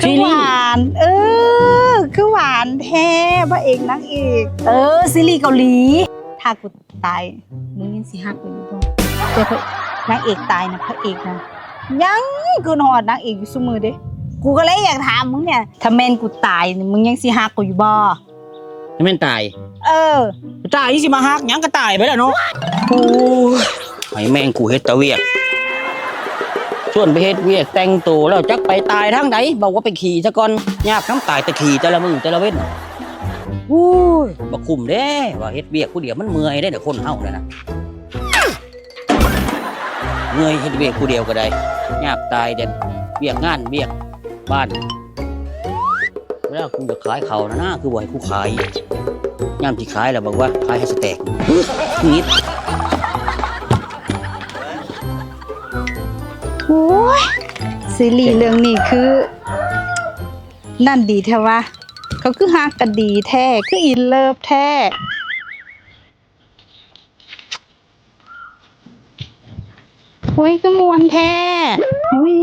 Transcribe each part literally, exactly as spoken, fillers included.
ซีรีส์ หวาน เออ คือหวานแท้ พระเอกนางเอก เออ ซีรีส์เกาหลี ถ้ากูตาย มึงยังสิฮักกูอยู่บ่ แต่พระ นางเอกตายนะ พระเอกนะ ยังกึดฮอดนางเอกอยู่ซุมื้อเด้ กูก็เลยอยากถามมึงเนี่ย ถ้าแม่นกูตายนี่ มึงยังสิฮักกูอยู่บ่ ถ้าแม่นตาย เออ ตายสิมาฮักหยัง ก็ตายไปแล้วเนาะ โอ้ย ให้แม่งกูเฮ็ดแต่เวียก ชวนไปเฮ็ดเวียกแต่งตัวแล้วจักไปตายทางใด บอกว่าไปขี่ซะก่อน ยากนำตายแต่ขี่แต่ละมื้อแต่ละเว็น โอ้ย บ่คุ้มเด้ ว่าเฮ็ดเวียกผู้เดียวมันเมื่อยเด้ เดี๋ยวคนเฮานั่นน่ะ เมื่อยเฮ็ดเวียกผู้เดียวก็ได้ ยากตายเด้ เวียกงานเวียกบ้าน เวลากูอยากขายเขาวนะนะ คือบ่ให้กูขาย ยามสิขายแล้วบอกว่าขายให้สแต็ก หงุดหงิด โอ้ย ซีรีส์เรื่องนี้คือ นั่นดีแท้วะ เขาคือฮักกันดีแท้ คือ in love แท้ โอ้ย คือม่วนแท้ อุ้ย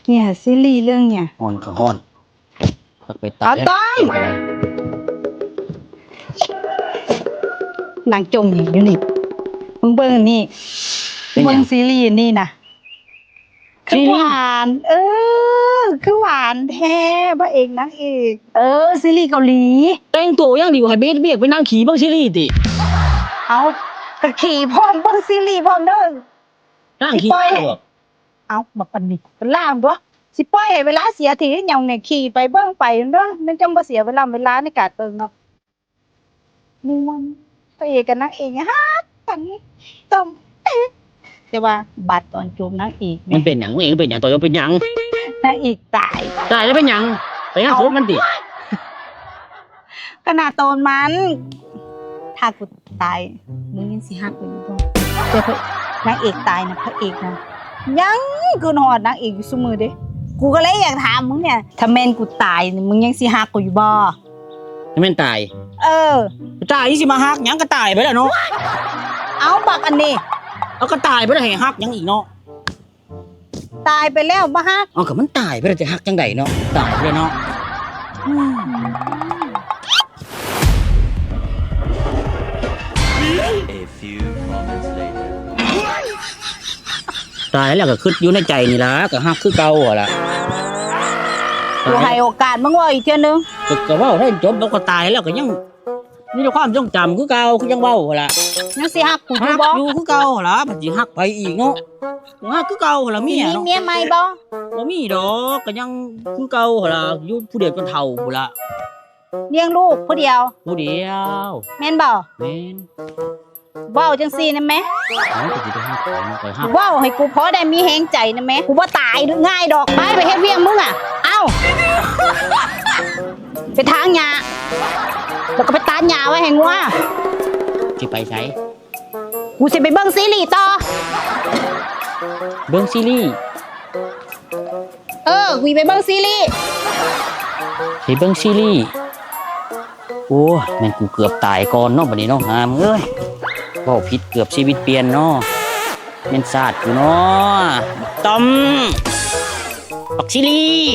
เนี่ย ซีรีส์เรื่องเนี่ย ฮ้อนก็ฮ้อน พักไปตาย เอาต้อย นางจมอยู่นี่ มึงเบิ่งนี่ เป็นหยัง เบิ่งซีรีส์นี่นะ ซีรีส์ คือหวาน เออ คือหวานแท้ พระเอกนางเอก เออ ซีรีส์เกาหลี แต่งตัวอย่างดีกว่า ให้เบสเวียกไปนั่งขี่เบิ่งซีรีส์ติ เอา ก็ขี่พร้อมเบิ่งซีรีส์พร้อมเด้อ นั่งขี่ สิปล่อย บ่ เอา บักอันนี้ ก็ล่างตัว สิปล่อยให้เวลาเสียทีหยังเนี่ย ขี่ไปเบิ่งไปเด้อ มันจังบ่เสียเวลา เวลาในการเบิ่งเนาะ ม่วน พระเอกกับนางเอกฮักกัน ต้อง แต่ว่าบัดตอนจบนางเอก มันเป็นหยัง นางเอกเป็นหยัง ตอนจบเป็นหยัง นางเอกตาย ตายแล้วเป็นหยัง ไปงานศพมันติ ขนาดตอนมัน ถ้ากูตาย มึงยังสิฮักกูอยู่บ่ แต่พระ นางเอกตายนะ พระเอกนะ ยังกึดฮอดนางเอกอยู่ซุมื้อเด้ กูก็เลยอยากถามมึงเนี่ย ถ้าแม่นกูตายนี่ มึงยังสิฮักกูอยู่บ่ ถ้าแม่นตาย เออ ตายสิมาฮักหยัง ก็ตายไปแล้วเนาะ เอาบักอันนี้ เอาก็ตายไปแล้ว ให้ฮักหยังอีกเนาะ ตายไปแล้วบ่ฮัก เอาก็มันตายไปแล้ว จะฮักจังใดเนาะ ตายไปแล้วเนาะ อืม A few moments later. ตายแล้วก็คิดอยู่ในใจนี่ล่ะ ก็ฮักคือเก่าหั่นล่ะ กูให้โอกาสมึงเว้าอีกเทื่อนึง ก็ ก็เว้าให้จบ แล้วก็ตายแล้วก็ยังมีแต่ความทรงจำคือเก่า คือยังเว้าหั่นล่ะ ยังสิฮักกูอยู่บ่ ฮักอยู่คือเก่าหั่นล่ะ บัดสิฮักไผอีกเนาะ กูฮักคือเก่าหั่นล่ะ เมีย สิมี เนาะ เมียใหม่บ่ บ่มีดอก ก็ยังคือเก่าหั่นล่ะ อยู่ผู้เดียวจนเฒ่าพู้นล่ะ เลี้ยงลูกผู้เดียว ผู้เดียว แม่นบ่ แม่น เว้าจังซี่นะแม่ เอ้า ก็สิไปฮักไผเนาะ ข้อยฮัก เว้าให้กูพอได้มีแฮงใจนะแม่ กูบ่ตายง่ายดอก ไป ไปเฮ็ดเวียกมึงอะ เอ้า ไปถางหญ้า แล้วก็ไปตัดหญ้าไว้ให้งัว สิไปไส กูสิไปเบิ่งซีรีส์ต่อ เบิ่งซีรีส์ เออ กูสิไปเบิ่งซีรีส์ สิเบิ่งซีรีส์ โอ้ย แม่นกูเกือบตายก่อนเนาะ บัดนี้เนาะ หามึงเอ้ย เว้าผิดเกือบชีวิตเปลี่ยนเนาะ แม่นซาดกูเนาะ บักต้อม บักซีรีส์